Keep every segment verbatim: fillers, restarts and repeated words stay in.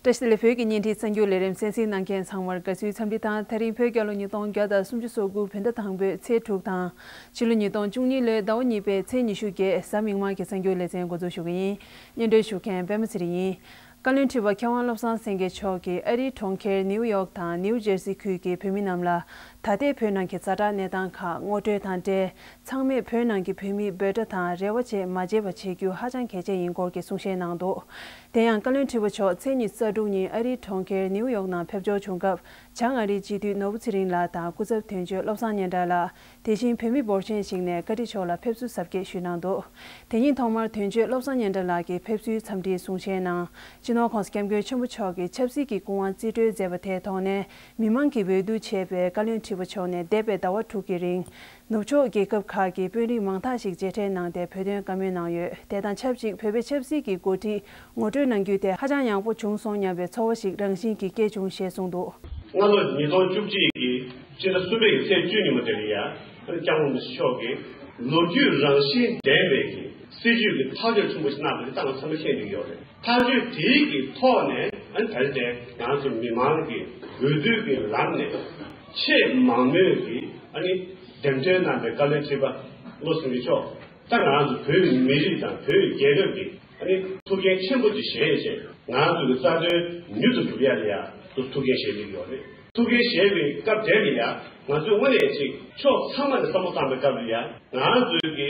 བཀྲ་ཤིས་བདེ་ལེགས། བོད་ཀྱི་བརྙན་འཕྲིན་གསར་འགྱུར་ལས་རིམ་གསན་གཟིགས་གནང་མཁན་ཚང་མར་དགའ་བསུའི་འཚམས་འདྲི་དང་། ད་རིང་བོད་རྒྱལ་ལོ་ཉིས་སྟོང་བརྒྱ་དང་སུམ་ཅུ་སོ་དགུ་བོད་ཟླ་དང་པོའི་ཚེས་དྲུག་དང་། ཕྱི་ལོ་ཉིས་སྟོང་བཅུ་གཉིས་ལོའི་ཟླ་བ་གཉིས་པའི་ཚེས་ཉི་ཤུ་བརྒྱད་གཟའ་མིག་དམར་གྱི་གསར་འགྱུར་ལེ་ཚན་འགོ་འཛུགས་ཞུ་གི་ཡིན། སྙན་སྒྲོན་ཞུ་མཁན་པད་མ་ཚེ་རིང་ཡིན། བཀའ་བློན་ཁྲི་པ་མཁས་དབང་བློ་བཟང་སེང་གེ་མཆོག་གིས་ཨ་རིའི་གྲོང་ཁྱེར་ནིའུ་ཡོག་དང་ནིའུ་ཇེར་སི་ཁུལ་གྱི་བོད་མི་རྣམས་ལ། ད་ལྟའི་བོད་ནང་གི་ཛ་དྲག་གནས་སྟངས་ཁག་ངོ་སྤྲོད་དང་འབྲེལ། ཚང་མས་བོད་ནང་གི་བོད་མིའི་འབོད་སྒྲ་དང་རེ་བ་བཅས་མ་བརྗེད་པ་བྱེད་རྒྱུ་ཧ་ཅང་གལ་ཆེ་ཡིན་སྐོར་གྱི་གསུང་བཤད་གནང་འདུག། དེ་ཡང་བཀའ་བློན་ཁྲི་པ་མཆོག་ཚེས་ཉི་ཤུ་རྩ་དྲུག་ཉིན་ཨ་རིའི་གྲོང་ཁྱེར་ནིའུ་ཡོག་ནང་ཕེབས་འབྱོར་བྱུང་སྐབས། བྱང་ཨ་རིའི་སྤྱི་འཐུས་ནོར་བུ་ཚེ་རིང་ལགས་དང་སྐུ་ཚབ་དོན་གཅོད་བློ་བཟང་སྙན་གྲགས་ལགས། དེ་བཞིན་བོད་མི་འབོར་ཆེན་ཞིག་ནས་བཀའ་ཁྲི་མཆོག་ལ་ཕེབས་བསུ་གཟབ་རྒྱས་ཞུས་གནང་འདུག། དེ་ཉིན་ཐོག་མར་དོན་གཅོད་བློ་བཟང་སྙན་གྲགས་ལགས་ཀྱིས་ཕེབས་བསུའི་འཚམས་འདྲིའི་གསུང་བཤད་གནང་། སྤྱི་ནོར་༸གོང་ས་༸སྐྱབས་མགོན་ཆེན་པོ་མཆོག་གིས་ཆབ་སྲིད་ཀྱི་སྐུ་དབང་རྩིས་སྤྲོད་མཛད་པ་དེའི་ཐོག་ནས། མི་མང་གིས་འོས་བསྡུ་བྱས་པའི་བཀའ་བློན་ཁྲི་པ་མཆོག་ནས་འདས་པའི་ཟླ་བ་དྲུག་གི་རིང་། ནུབ་ཕྱོགས་རྒྱལ་ཁབ་ཁག་གི་དཔོན་རིགས་མང་དག་ཞིག་མཇལ་འཕྲད་གནང་སྟེ་བོད་དོན་བཀའ་མོལ་གནང་ཡོད། དེ་དང་ཆབས་ཅིག་བོད་པའི་ཆབ་སྲིད་ཀྱི་འགོ་ཁྲིད་ངོ་སྤྲོད་གནང་རྒྱུ་དེ་ཧ་ཅང་ཡག་པོ་བྱུང་སོང་སྙམ་པའི་ཚོར་བ་ཞིག་རང་བཞིན་གྱིས་སྐྱེས་བྱུང་ཞེས་གསུངས་འདུག། སྔ་ལོ་ཉིས་སྟོང་བཅུ་གཅིག་གི་སྤྱི་ཟླ་གསུམ་པའི་ཚེས་བཅུ་ཉིན་མོ་དེ་ལ་ཡ། སྐྱབས་མགོན་མཆོག་གིས་ལོ་རྒྱུས་རང་བཞིན་ལྡན་པའི་གི་སྲིད་བྱུས་ཀྱི་ཐག་གཅོད་ཆེན་པོ་ཞིག་གནང་བ་དེ་ད་ང་ཚང་མས་ཤེས་བསྡད་ཀྱི་ཡོད་རེད། ཐག་གཅོད་དེའི་གི་ཐོག་ནས་ཨ་ནི་ད་རེས་དེ་ང་ཚོ་མི་མང་གི་འོས་བསྡུ་གི་ལམ་ནས་ཆེས་མང་མོས་ཀྱི་ཨ་ནི་འདེམས་ཐོན་གནང་བའི་བཀའ་བློན་ཁྲི་པ་བློ་བཟང་སེང་གེ་མཆོག། ད་ང་ཚོ་བོད་མི་རིགས་དང་བོད་རྒྱལ་ཁབ་ཀྱི་ཨ་ནི་ཐུགས་འགན་ཆེན་པོ་ཅིག་བཞེས་བྱས། ང་ཚོ་གི་རྩ་དོན་མྱུར་དུ་སྒྲུབ་ཡ་ལ་ཡ་དུ་ཐུགས་འགན་བཞེས་ཀྱི་ཡོད་རེད། ཐུགས་འགན་བཞེས་པའི་སྐབས་དེར་ལ་ཡ་ང་ཚོས་དངོས་གནས་ཅིག་ཕྱོགས་ཚང་མ་ནས་བསམ་བློ་བཏང་པའི་སྐབས་ལ་ཡ། ང་ཚོའི་གི་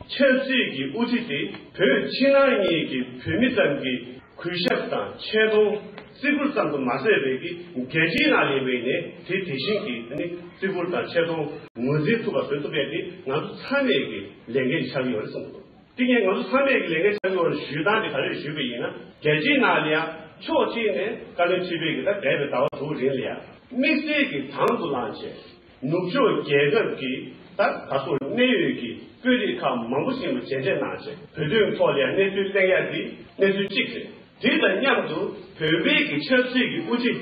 ཆབ་སྲིད་ཀྱི་དབུ་ཁྲིད་དེ་བོད་ཕྱི་ནང་གཉིས་ཀྱི་བོད་མི་ཙམ་གྱི་གུས་ཞབས་དང་ཆེ་མཐོང་བརྩི་བཀུར་ཙམ་དུ་མ་ཟད་པའི་གི་རྒྱལ་སྤྱིའི་ནང་ལ་ཡིན་པའི་ནི་དེ་དེ་བཞིན་གྱི་ནི་བརྩི་བཀུར་དང་ཆེ་མཐོང་ངོས་འཛིན་ཐུབ་པ་བཟོ་ཐུབ་པའི་དེ་ང་ཚོ་ཚང་མས་ཀྱི་ལས་འགན་ཆགས་ཀྱི་ཡོད་རེད་གསུངས་འདུག། དེ་ངས་ང་ཚོ་ཚང་མས་ཀྱི་ལས་འགན་ཆགས་ཀྱི་ཡོད་རེད་ཞུ་སྟངས་དེ་ག་རེ་ཞུས་པ་ཡིན་ན། རྒྱལ་སྤྱིའི་ནང་ལ་ཡང་ཕྱོགས་གཅིག་ནས་བཀའ་བློན་ཁྲི་པས་ཀྱི་ད་འདས་པའི་ཟླ་བ་དྲུག་རིང་ལ་ཡང་དམིགས་བསལ་གྱི་དང་དུ་བླངས་བྱས། ནུབ་ཕྱོགས་རྒྱལ་ཁབ་ཀྱི་ད་ག་སོགས་གནད་ཡོད་ཀྱི་དཔོན་རིགས་ཁག་མང་པོ་ཞིག་ལ་མཇལ་འཕྲད་གནང་བྱས། བོད་དོན་ཐོག་ལ་ཡང་གནས་ཚུལ་གླེང་ཡ་དེ་གནས་ཚུལ་གཅིག་རེད། དེ་དང་མཉམ་དུ་བོད་པའི་གི་ཆབ་སྲིད་ཀྱི་དབུ་ཁྲིད་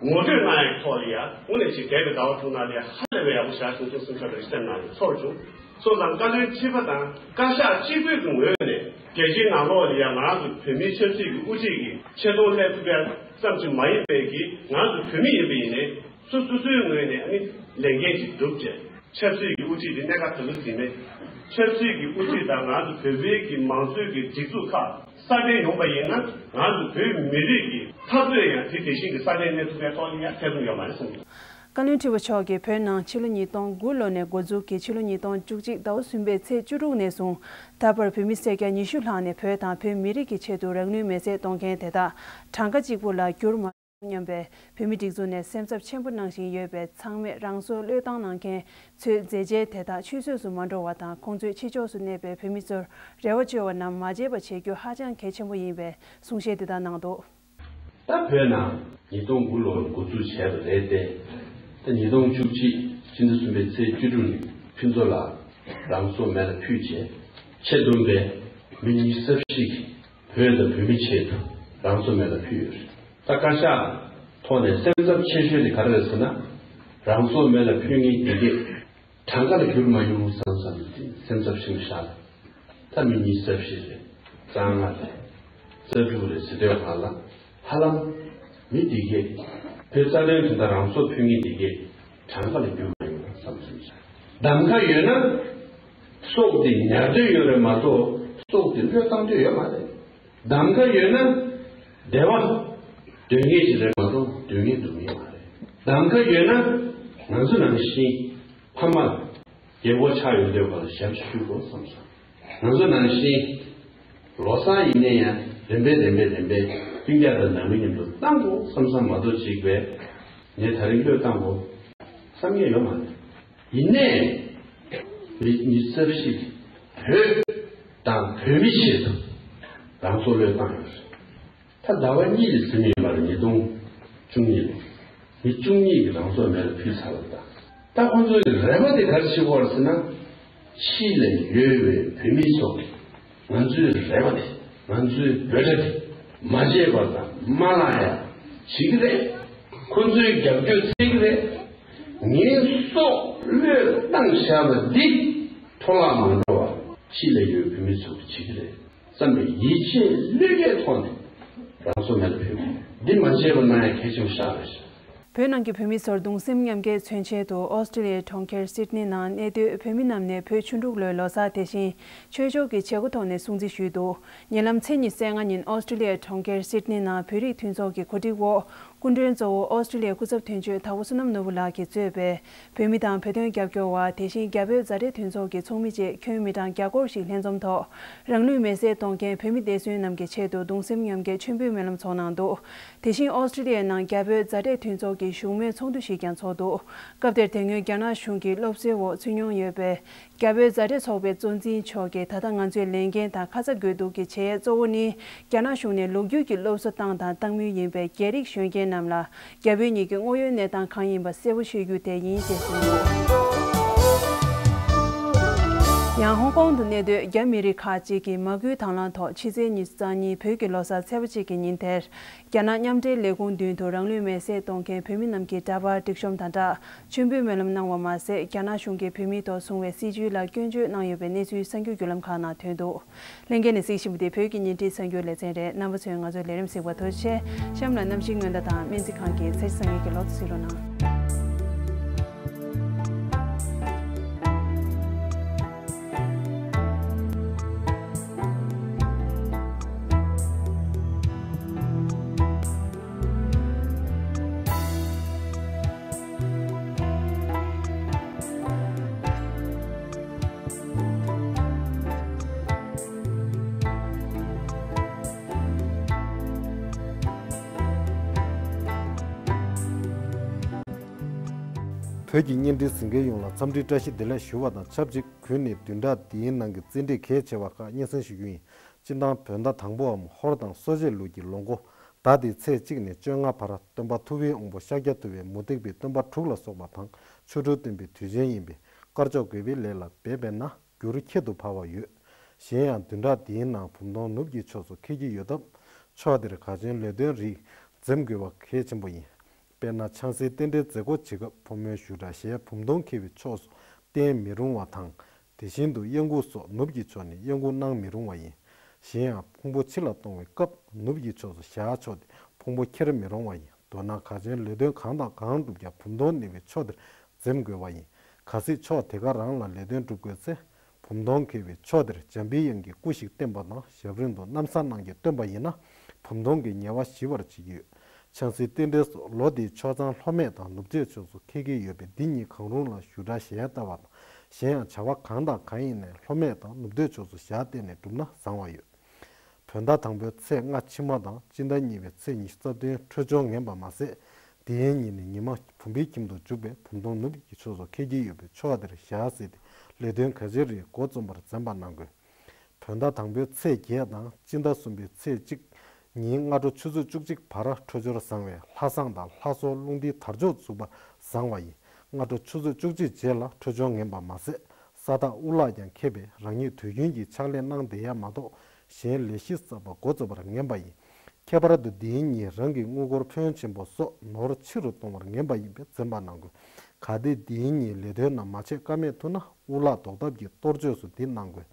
ངོ་སྤྲོད་གནང་ཡའི་ཐོག་ལ་ཡང་དངོས་གནས་ཅིག་འདས་པའི་ཟླ་བ་དྲུག་ནང་ལ་ཡང་ཧ་ལས་པའི་ཡག་པོ་བྱུང་སོང་སེམས་ཤར་བའི་སེམས་ནང་ལ་ཚོར་བྱུང་། སོང་ཙང་བཀའ་བློན་ཁྲི་པ་དང་བཀའ་ཤག་གཅིག་པུའི་གི་ངོས་ནས་རྒྱལ་སྤྱིའི་ནང་ལོགས་ལ་ཡང་ང་རང་ཚོ་བོད་མིའི་ཆབ་སྲིད་ཀྱི་དབུ་ཁྲིད་ཀྱི་ཆེ་མཐོང་སླེབས་ཐུབ་ཡ་ཙམ་ཞིག་མ་ཡིན་པའི་གི་ང་རང་ཚོ་བོད་མི་ཡིན་པ་ཡིན་ནའི་སོ་སོ་སོའི་ངོས་ནས་ཨ་ནི་ལས་འགན་ཅིག་སྒྲུབ་བྱས། ཆབ་སྲིད་ཀྱི་དབུ་ཁྲིད་དེ་གནད་འགག་ག་ཚོད་ཟིན་མེད། ཆབ་སྲིད་ཀྱི་དབུ་ཁྲིད་དང་ང་ཚོ་བོད་པའི་གི་མང་གཙོའི་གི་སྒྲིག་འཛུགས་ཁག་སྲ་བརྟན་ཡོང་པ་ཡིན་ན་ང་ཚོ་བོད་མི་རིགས་ཀྱི་འཐབ་རྩོད་ཡང་དེ་དེ་བཞིན་གྱི་སྲ་བརྟན་གནས་ཐུབ་པའི་ཐོག་ནས་ཡང་ཐེ་ཚོམ་ཡོད་མ་རེད་གསུངས་འདུག། བཀའ་བློན་ཁྲི་པ་མཆོག་གིས་བོད་ནང་ཕྱི་ལོ་ཉིས་སྟོང་དགུ་ལོ་ནས་འགོ་འཛུགས་ཀྱིས་ཕྱི་ལོ་ཉིས་སྟོང་བཅུ་གཅིག་ཟླ་བ་གསུམ་པའི་ཚེས་བཅུ་དྲུག་ནས་བཟུང་ད་བར་བོད་མི་སེར་སྐྱ་ཉི་ཤུ་ལྷག་ནས་བོད་དང་བོད་མི་རིགས་ཀྱི་ཆེད་དུ་རང་ལུས་མེར་སྲེག་གཏོང་མཁན་དེ་དག་གྲངས་ཀ་གཅིག་པུ་ལ་འགྱུར་མ་སྙམ་པའི་བོད་མི་སྒྲིག་འཛུགས་ནས་སེམས་འཚབ་ཆེན་པོ་གནང་བཞིན་ཡོད་པས། ཚང་མས་རང་སྲོག་བློས་བཏང་གནང་མཁན་ཚོའི་མཛད་རྗེས་དེ་དག་ཆུད་ཟོས་སུ་མ་འགྲོ་བ་དང་། ཁོང་ཚོས་ཕྱི་ཕྱོགས་སུ་གནས་པའི་བོད་མི་ཚོར་རེ་བ་བཅོལ་བ་རྣམས་མ་བརྗེད་པ་བྱེད་རྒྱུ་ཧ་ཅང་གལ་ཆེན་པོ་ཡིན་པའི་གསུང་བཤད་དེ་དག་གནང་འདུག། ད་བོད་ནང་ཉིས་སྟོང་དགུ་ལོར་འགོ་འཛུགས་བྱས་པ་རེད་དེ། ད་ཉིས་སྟོང་བཅུ་གཅིག་ཕྱི་ཟླ་གསུམ་པའི་ཚེས་བཅུ་དྲུག་ཉིན་ཕུན་ཚོགས་ལགས་རང་སྲོག་མེ་ལ་ཕུལ་རྗེས་ཆེད་བསྡོམས་པས་མི་ཉི་ཤུ་རྩ་བཞི་གིས། བོད་དང་བོད་མིའི་ཆེད་དུ་རང་སྲོག་མེ་ལ་ཕུལ་ཡོད་རེད། ད་བཀའ་ཤག་ཐོག་ནས་སེམས་འཚབ་ཆེ་ཤོས་དེ་ག་རེ་རེད་ཟེར་ན། རང་སྲོག་མེ་ལ་ཕུལ་མཁན་དེ་གས་གྲངས་ཀ་ལ་འགྱུར་མ་ཡོང་བསམ་བསམ་དེ་སེམས་འཚབ་ཆེན་པོ་བཞག་ལ། ད་མི་ཉི་ཤུ་རྩ་བཞི་རེད། རྩ་ལྔ་རེད། རྩ་དྲུག་རེད་ཟེར་དུས་སྒང་ལ་ཧ་ལམ་མི་དེ་གས་བོད་རྩ་དོན་དོན་དག་རང་སྲོག་ཕུལ་མཁན་དེ་གས་གྲངས་ཀ་ལ་འགྱུར་མ་ཡོང་བསམ་བསམ་བཞག། གདམ་ཁ་ཡོད་ན། སྲོག་དེ་ཉར་འདོད་ཡོད་རེད་མ་གཏོགས་སྲོག་དེ་བློས་བཏང་འདོད་ཡོད་མ་རེད། གདམ་ཁ་ཡོད་ན་བདེ་བ་འདོད་མཁན་ཞིག་རེད་མ་གཏོགས་འདོད་མཁན་འདུག་མེད་མ་རེད། གདམ་ཁ་ཡོད་ན་ང་ཚོ་ནང་བཞིན་ཕ་མ་རྒན་གོག་ཆགས་ཡོང་དུས་སྒང་ལ་ཞབས་ཕྱི་ཞུ་དགོས་བསམ་སོང་། ང་ཚོ་ནང་བཞིན་ལོ་གསར་ཡིན་ནའི་ཡང་རིམ་པས་རིམ་པས་རིམ་པས་སྤུན་ཀྱག་དང་ནང་མི་མཉམ་དུ་བཏང་དགོས་བསམ་བསམ་མ་གཏོགས་གཅིག་པས་ངས་ད་རིང་བློས་བཏང་དགོས་བསམ་མཁན་ཡོད་མ་རེད། ཡིན་ནའི་མི་ཉི་ཤུ་རྩ་བཞི་བོད་དང་བོད་མིའི་ཆེད་དུ་རང་སྲོག་བློས་བཏང་ཡོད་རེད། ད་ཟླ་བ་གཉིས་ལ་ཟིན་ཡོད་པ་རེད། ཉིས་སྟོང་བཅུ་གཉིས་ལོ། མི་བཅུ་གཉིས་ཀྱིས་རང་སྲོག་མེ་ལ་ཕུལ་ཚར་བ་དང་། ད་ཁོང་ཚོའི་རེ་བ་དེ་ག་རེ་བྱེད་ཀྱི་ཡོད་རེད་ཟེར་ན། ཕྱི་ལ་ཡོད་པའི་བོད་མི་ཚོ་གིས་ང་ཚོའི་རེ་བ་དེ་ང་ཚོའི་འབོད་སྒྲ་དེ་མ་བརྗེད་པ་དང་མ་བརླག་ཡ་བྱེད་ཀྱི་རེད། ཁོང་ཚོའི་རྒྱབ་སྐྱོར་བྱེད་ཀྱི་རེད། ངའི་སྲོག་བློས་བཏང་བཞག་པ་འདི་འཕྲོ་བརླག་མ་འགྲོ་བ་ཕྱི་ལ་ཡོད་བོད་མི་ཚོ་གིས་བྱེད་ཀྱི་རེད་བསམ་པའི་ཡིད་ཆེས་བློས་འགེལ་ཐོག་ནས་རང་སྲོག་མེ་ལ་ཕུལ་དགོས། འདི་མ་བརྗེད་པ་གནང་ཡ་གལ་ཆེན་པོ་ཆགས་རེད། བོད་ནང་གི་བོད་མི་ཚོར་གདུང་སེམས་མཉམ་སྐྱེད་མཚོན་ཆེད་དུ་ཨོ་སི་ཀྲི་ལི་ཡའི་གྲོང་ཁྱེར་སིད་ནི་ནང་གནས་སྡོད་བོད་མི་རྣམས་ནས་བོད་ཆུ་འབྲུག་ལོའི་ལོ་གསར་དེ་བཞིན་ཆོས་ཕྱོགས་ཀྱི་བྱེད་སྒོ་ཐོག་ནས་སྲུང་བརྩི་ཞུས་འདུག་ཉེ་ལམ་ཚེས་ཉི་ཤུ་རྩ་ལྔ་ཉིན་ཨོ་སི་ཀྲི་ལི་ཡའི་གྲོང་ཁྱེར་སིད་ནི་ནང་བོད་རིགས་མཐུན་ཚོགས་ཀྱི་གོ་སྒྲིག་འོག་སྐུ་མགྲོན་གཙོ་བོ་ཨོ་སི་ཀྲི་ལི་ཡའི་སྐུ་ཚབ་དོན་གཅོད་དྭགས་པོ་བསོད་ནམས་ནོར་བུ་ལགས་ཀྱིས་གཙོས་པའི་བོད་མི་དང་བོད་དོན་རྒྱབ་སྐྱོར་བ། དེ་བཞིན་རྒྱ་བོད་མཛའ་འབྲེལ་མཐུན་ཚོགས་ཀྱི་ཚོགས་མི་བཅས་ཁྱོན་མི་གྲངས་བརྒྱ་སྐོར་ཞིག་ལྷན་འཛོམས་ཐོག་རང་ལུས་མེར་སྲེག་གཏོང་མཁན་བོད་མི་བདེ་སྲུང་རྣམས་ཀྱི་ཆེད་དུ་གདུང་སེམས་མཉམ་སྐྱེད་མཆོད་འབུལ་སྨོན་ལམ་ཚོགས་གནང་འདུག་དེ་བཞིན་ཨོ་སི་ཀྲི་ལི་ཡའི་ནང་རྒྱ་བོད་མཛའ་འབྲེལ་མཐུན་ཚོགས་ཀྱི་བཞུགས་མོལ་ཚོགས་འདུ་ཞིག་ཀྱང་ཚོགས་འདུག་སྐབས་དེར་དེ་སྔོན་རྒྱ་ནག་གཞུང་གི་སློབ་གསོའི་འོག་ཚུད་མྱོང་ཡོད་པའི་རྒྱ་བོད་མཛའ་འབྲེལ་ཚོགས་པའི་གཙོ་འཛིན་མཆོག་གིས། ད་ལྟ་ང་ཚོས་ལས་འགན་དང་ཁ་ཚ་དགོས་གཏུགས་ཀྱི་བྱེད་ཡས་གཙོ་བོ་ནི། རྒྱ་ནག་གཞུང་ནས་ལོ་རྒྱུས་ཀྱི་སློབ་གསོ་བཏང་དང་བཏང་མུས་ཡིན་པའི་རྒྱ་རིགས་གཞོན་སྐྱེས་རྣམས་ལ། རྒྱ་བོད་གཉིས་ཀྱི་དངོས་ཡོད་གནས་སྟངས་གང་ཡིན་པ་གསལ་པོ་ཤེས་རྒྱུ་དེ་ཡིན་ཅེས་གསུངས་འདུག་ཡང་ཧོང་ཀོང་དུ་གནས་སྡོད་རྒྱ་མི་རིགས་ཁག་ཅིག་གིས་མ་སྐུལ་དང་བླངས་ཐོག་ཕྱི་ཚེས་ཉི་ཤུ་རྩ་གཉིས་བོད་ཀྱི་ལོ་གསར་ཚེས་པ་གཅིག་གི་ཉིན་དེར། རྒྱ་ནག་མཉམ་འབྲེལ་ལས་ཁུངས་མདུན་དུ་རང་ལུས་མེར་སྲེག་གཏོང་མཁན་བོད་མི་རྣམས་ཀྱི་འདྲ་པར་སྒྲིག་གཤོམ་དང་སྦྲགས་མཆོད་འབུལ་སྨོན་ལམ་གནང་བ་མ་ཟད། རྒྱ་ནག་གཞུང་གིས་བོད་མིའི་ཐོག་བཟུང་བའི་སྲིད་བྱུས་ལ་སྐྱོན་བརྗོད་གནང་ཡོད་པའི་གནས་ཚུལ་གསར་འགྱུར་བརྒྱུད་ལམ་ཁག་ནང་ཐོན་འདུག་ལྷན་རྒྱས་ནས་གཟིགས་བཞིན་པ་དེ་བོད་ཀྱི་ཉིན་བྲིས་གསར་འགྱུར་ལེ་ཚན་རེད། རྣམ་པ་ཚོས་ང་ཚོའི་ལས་རིམ་གཟིགས་པར་ཐུགས་རྗེ་ཆེ། གཤམ་ལ་གནམ་གཤིས་སྔོན་བརྡ་དང་སྨན་རྩིས་ཁང་གི་ཚེས་གསར་ཉིན་གྱི་ལོ་ཐོ་གཟིགས་རོགས་གནང་། བོད་ཀྱི་བརྙན་འཕྲིན་གཟིགས་མཁན་ཡོངས་ལ་འཚམས་འདྲིའི་བཀྲ་ཤིས་བདེ་ལེགས་ཞུ་བ་དང་ཆབས་ཅིག་གུས་ནས་བདུན་ཕྲག་འདིའི་ནང་གི་རྩིས་འབྲས་གལ་ཆེ་བ་ཁག་སྙན་སེང་ཞུ་རྒྱུ་ཡིན། སྤྱི་བཏང་བོད་ཟླ་དང་པོའམ་ཧོར་དང་གསོ་དཔྱད་ལུགས་ཀྱི་ལོ་འགོ། ཟླ་འདིའི་ཚེས་གཅིག་ནས་བཅོ་ལྔ་བར་སྟོན་པ་ཐུབ་པའི་དབང་པོ་ཤཱཀྱ་ཐུབ་པས་མུ་སྟེགས་པའི་སྟོན་པ་དྲུག་ལ་སོགས་པ་དང་ཆོ་འཕྲུལ་སྟོན་པའི་དུས་ཆེན་ཡིན་པས། དཀར་ཕྱོགས་དགོས་པའི་ལས་ལ་འབད་པས་ན་འགྱུར་ཁྱད་དུ་འཕགས་པ་ཡོད། གཞན་ཡང་བདུན་ཕྲག་འདིའི་ནང་བུམ་སྟོང་ནུབ་ཀྱི་ཕྱོགས་སུ་འཁེལ་གྱི་ཡོད་སྟབས། ཕྱོགས་དེར་ག་ཆེན་ལས་དོན་རིགས་འཛེམ་དགོས་པ་གལ་ཆེན་པོ་ཡིན། དཔེར་ན་ཆང་སའི་རྟེན་འབྲེལ་མཛད་སྒོ་བྱེད་སྐབས་ཕོ་མོའི་བཞུགས་གྲྭ་ཞལ་བུམ་སྟོང་འཁེལ་བའི་ཕྱོགས་སུ་བསྟན་མི་རུང་བ་དང་། དེ་བཞིན་དུ་གཡང་འགུགས་སོགས་ནུབ་ཀྱི་ཕྱོགས་ནས་གཡང་འགུགས་གནང་མི་རུང་བ་ཡིན། གཞན་ཡང་ཕུང་པོ་ཕྱི་ལ་གཏོང་བའི་སྐབས་ནུབ་ཀྱི་ཕྱོགས་སུ་བཞག་ཆོག་སྟེ་ཕུང་པོ་འཁྱེར་མི་རུང་བ་ཡིན། མདོར་ན་ག་ཆེན་ལས་དོན་གང་དང་གང་བསྒྲུབ་ཀྱང་བུམ་སྟོང་གནས་པའི་ཕྱོགས་དེར་འཛེམ་དགོས་པ་ཡིན། གལ་སྲིད་ཕྱོགས་དེ་ག་རང་ལ་ལས་དོན་སྒྲུབ་དགོས་ཚེ། བུམ་སྟོང་འཁེལ་བའི་ཕྱོགས་དེར་འཇམ་པའི་དབྱངས་ཀྱི་སྐུ་ཞིག་བསྟན་པ་དང་ཞབས་རིམ་དུ་གནམ་ས་ནང་གི་སྟོན་པ་ཡིན་ན་བུམ་སྟོང་གི་ཉེ་བ་ཞི་བར་བྱེད་ཀྱི་ཡོད། ཆང་སའི་རྟེན་འབྲེལ་སོགས་ལོ་དེའི་ཕྱོགས་གཙང་ལྷོ་སྨད་དང་ནུབ་བྱེད་ཕྱོགས་སུ་འཁེལ་གྱི་ཡོད་པས་འདི་གཉིས་གང་རུང་ལ་བཞུགས་གྲྭ་ཞལ་བལྟ་བ་དང་གཞན་ཡང་བྱ་བ་གང་དང་གང་ཡིན་ནའི་ལྷོ་སྨད་དང་ནུབ་བྱེད་ཕྱོགས་སུ་ཞལ་བལྟས་ནས་བསྒྲུབས་ན་བཟང་བ་ཡོད། བོད་ཟླ་དང་པོའི་ཚེས་ལྔ་ཕྱི་མ་དང་སྤྱི་ཟླ་གཉིས་པའི་ཚེས་ཉི་ཤུ་རྩ་བདུན་འཕྲོད་སྦྱོར་ངན་པ་མ་ཟད། དེའི་ཉིན་ནི་ཉི་མ་བུམ་པའི་ཁྱིམ་དུ་འཇུག་པས་བུམ་སྟོང་ནུབ་ཀྱི་ཕྱོགས་སུ་འཁེལ་གྱི་ཡོད་པས་ཕྱོགས་དེར་ཞལ་གཟིགས་ཏེ་ལས་དོན་གལ་ཆེ་རིགས་འགོ་རྩོམ་པར་འཛེམ་པ་གནང་དགོས། བོད་ཟླ་དང་པོའི་ཚེས་བརྒྱད་དང་སྤྱི་ཟླ་གསུམ་པའི་ཚེས་གཅིག་ཉིན་སྔ་དྲོ་ཆུ་ཚོད་བཅུ་གཅིག་བར་འཕྲོད་སྦྱོར་བཟང་བས་ལྷ་བསང་དང་ལྷ་གསོལ་རླུང་རྟའི་དར་ལྕོག་འཛུགས་པ་བཟང་བ་ཡིན། སྔ་དྲོ་ཆུ་ཚོད་བཅུ་གཅིག་རྗེས་ལ་འཕྲོད་སྦྱོར་ངན་པ་མ་ཟད། ས་བདག་དབུ་ལག་ཀྱང་མཁས་པས་རང་ཉིད་དུས་རྒྱུན་གྱི་ཕྱག་ལས་གནང་བསྡད་ཡ་མ་གཏོགས་གཞན་ལས་གཞི་གསར་པ་འགོ་བཙུགས་པར་ངན་པ་ཡིན། ཁྱད་པར་དུ་འདིའི་ཉིན་རང་གི་དངུལ་སྒོར་ཕོན་ཆེན་པོ་སོགས་ནོར་ཕྱི་རུ་གཏོང་བར་ངན་པ་ཡིན་པས་འཛེམ་པ་གནང་དགོས། གལ་ཏེ་འདིའི་ཉིན་ལས་དོན་ནམ་མ་བྱེད་ཀ་མེད་ཐུག་ན་དབུ་ལག་བཟློག་ཐབས་ཀྱི་གཏོར་ཆོས་སུ་འདི་གནང་དགོས།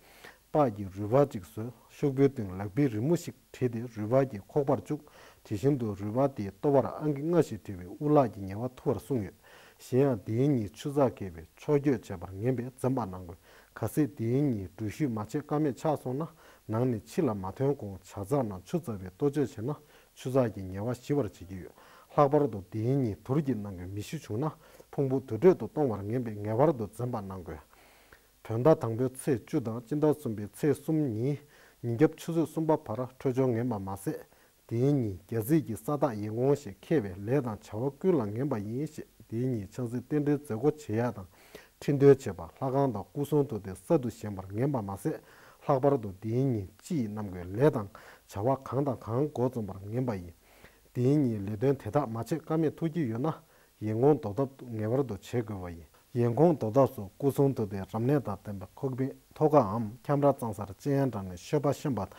སྤགས་ཀྱི་རུས་སྦལ་གཅིག་བཟོས། ཤོག་བུའི་སྟེང་ལག་པའི་རི་མོ་ཞིག་བྲིས་ཏེ་རུས་སྦལ་གྱི་ཁོག་པར་བཅུག་དེ་བཞིན་དུ་རུས་སྦལ་དེའི་ལྟོ་བར་ཨང་ཀི་ལྔ་ཞིག་བྲིས་པའི་དབུ་ལག་གི་ཉེ་བར་ཐུག་པར་གསུངས་ཡོད། གཞན་ཡང་དེའི་ཉིན་ཆུ་ཚགས་འཁེལ་བས་ཕྱོགས་བསྐྱོད་བྱས་པར་ངན་པས་འཛེམ་པ་གནང་དགོས། གལ་སྲིད་དེའི་ཉིན་འགྲུལ་བཞུད་མ་བྱེད་ཀ་མེད་ཆགས་སོང་ན་ནང་ནས་ཕྱི་ལ་མ་ཐོན་གོང་ཇ་ཚགས་ནང་ཆུ་བཙགས་པའི་ལྟོ་ཆས་བྱས་ན་ཆུ་ཚགས་ཀྱི་ཉེ་བ་ཞི་བར་བྱེད་ཀྱི་ཡོད། ལྷག་པར་དུ་དེའི་ཉིན་དུར་གྱི་ནང་གི་མེ་ཤི་བྱུང་ན་ཕུང་པོ་དུར་ཁྲོད་དུ་གཏོང་བར་ངན་པས་ངེས་པར་དུ་འཛེམ་པ་གནང་དགོས། བོད་ཟླ་དང་པོའི་ཚེས་བཅུ་དང་སྤྱི་ཟླ་གསུམ་པའི་ཚེས་གསུམ་ཉིན་ཉིན་རྒྱབ་ཆུ་ཚོད་གསུམ་པ་བར་འཕྲོད་སྦྱོར་ངན་པ་མ་ཟད། དེའི་ཉིན་རྒྱལ་སྲིད་ཀྱི་ས་བདག་ཡི་དགོངས་ཞེས་མཁས་པས་ལས་དང་བྱ་བ་ཀུན་ལ་ངན་པ་ཡིན་ཞེས་དེའི་ཉིན་ཆང་སའི་རྟེན་འབྲེལ་མཛད་སྒོ་བྱེད་ཡ་དང་ཁྲི་འདོན་བྱེད་པ་ལྷ་ཁང་དང་སྐུ་གསུང་ཐུགས་རྟེན་གསར་དུ་བཞེངས་པར་ངན་པ་མ་ཟད། ལྷག་པར་དུ་དེའི་ཉིན་སྤྱི་ཡི་རྣམ་ཀུན་ལས་དང་བྱ་བ་གང་དང་གང་འགོ་རྩོམ་པར་ངན་པ་ཡིན། དེའི་ཉིན་ལས་དོན་དེ་དག་མ་བྱེད་ཀ་མེད་ཐུག་གི་ཡོད་ན། ཡི་དགོངས་བཟློག་ཐབས་ངེས་པར་དུ་བྱེད་དགོས་པ་ཡིན། ཡི་དགོངས་བཟློག་ཐབས་སུ་སྐུ་གསུང་ཐུགས་རྟེན་རབ་གནས་དང་ལྡན་པའི་ཁོག་པའི་ཐོག་ཁའམ་ཁྱམས་ར་གཙང་སར་སྤྱན་དྲངས་ནས་མཆོད་པ་བཤམས་པ་དང་།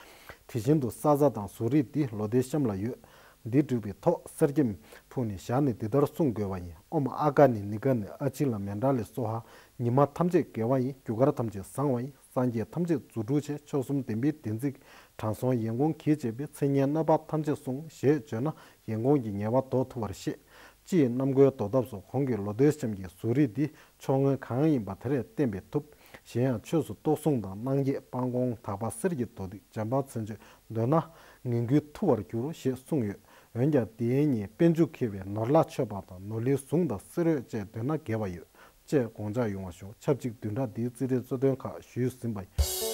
དེ་བཞིན་དུ་ས་བཟའ་དང་གཟུགས་རིས་འདི་ལོ་ཟླའི་གཤམ་ལ་ཡོད། འདི་བསྒྲུབས་པའི་ཐོག་གསེར་སྐྱེམས་ཕུལ་ནས་བཞག་ནས་འདི་ལྟར་གསུང་དགོས་པ་ཡིན། ཨོཾ་ཨ་ག་ནི་ནི་ག་ནི་ཨ་ཕྱི་ལ་མཎྜལ་སྭཱ་ཧཱ། ཉི་མ་ཐམས་ཅད་དགེ་བ་ཡིན། རྒྱུ་སྐར་ཐམས་ཅད་བཟང་བ་ཡིན། སངས་རྒྱས་ཐམས་ཅད་རྫུ་འཕྲུལ་ཆེ། མཆོག་གསུམ་བདེན་པའི་བདེན་ཚིག་དྲང་སྲོང་ཡི་དགོངས་གིས་བྱས་པའི་མཚན་སྙན་རྣམ་པ་ཐམས་ཅད་གསུངས་ཞེས་བརྗོད་ན་ ཡན་གོང་གི་ཉེས་པ་ཟློག་ཐུབ་པར་བཤད། སྤྱི་ཡི་རྣམ་ཀུན་ཟློག་ཐབས་སུ་གོང་གི་ལོ་ཟླའི་སྐྱེམས་ཀྱི་གཟུགས་རིས་འདི་མཆོག་དངོས་གང་ཡིན་པ་དེ་རེས་གཏན་འབེབས་ཐུབ། གཞན་ཡང་ཆོས་སུ་གཏོར་བཟུང་དང་གནང་འགྱེད་སྤང་སྐོང་དག་པ་གསེར་གྱི་རྡོ་ཏིག་འཇམ་དཔལ་མཚན་བརྗོད་འདོན་ན་ངན་སྐུལ་ཐུབ་པར་འགྱུར་ཞེས་གསུངས་ཡོད། འོན་ཀྱང་དེའི་ཉིན་དཔལ་འབྱོར་མཁས་པའི་ནོར་ལྷ་མཆོད་པ་དང་ནོར་ལྷའི་གཟུངས་དང་གསེར་འོད་བཅས་འདོན་ན་དགེ་བ་ཡོད། ཅེས་དགོངས་འཇགས་ཡོང་བ་ཞུ། ཆབས་ཅིག་བདུན་ཕྲག་འདིའི་རྩིས་འབྲས་གཙོ་དོན་ཁག་ཞུས་ཟིན་པ་ཡིན།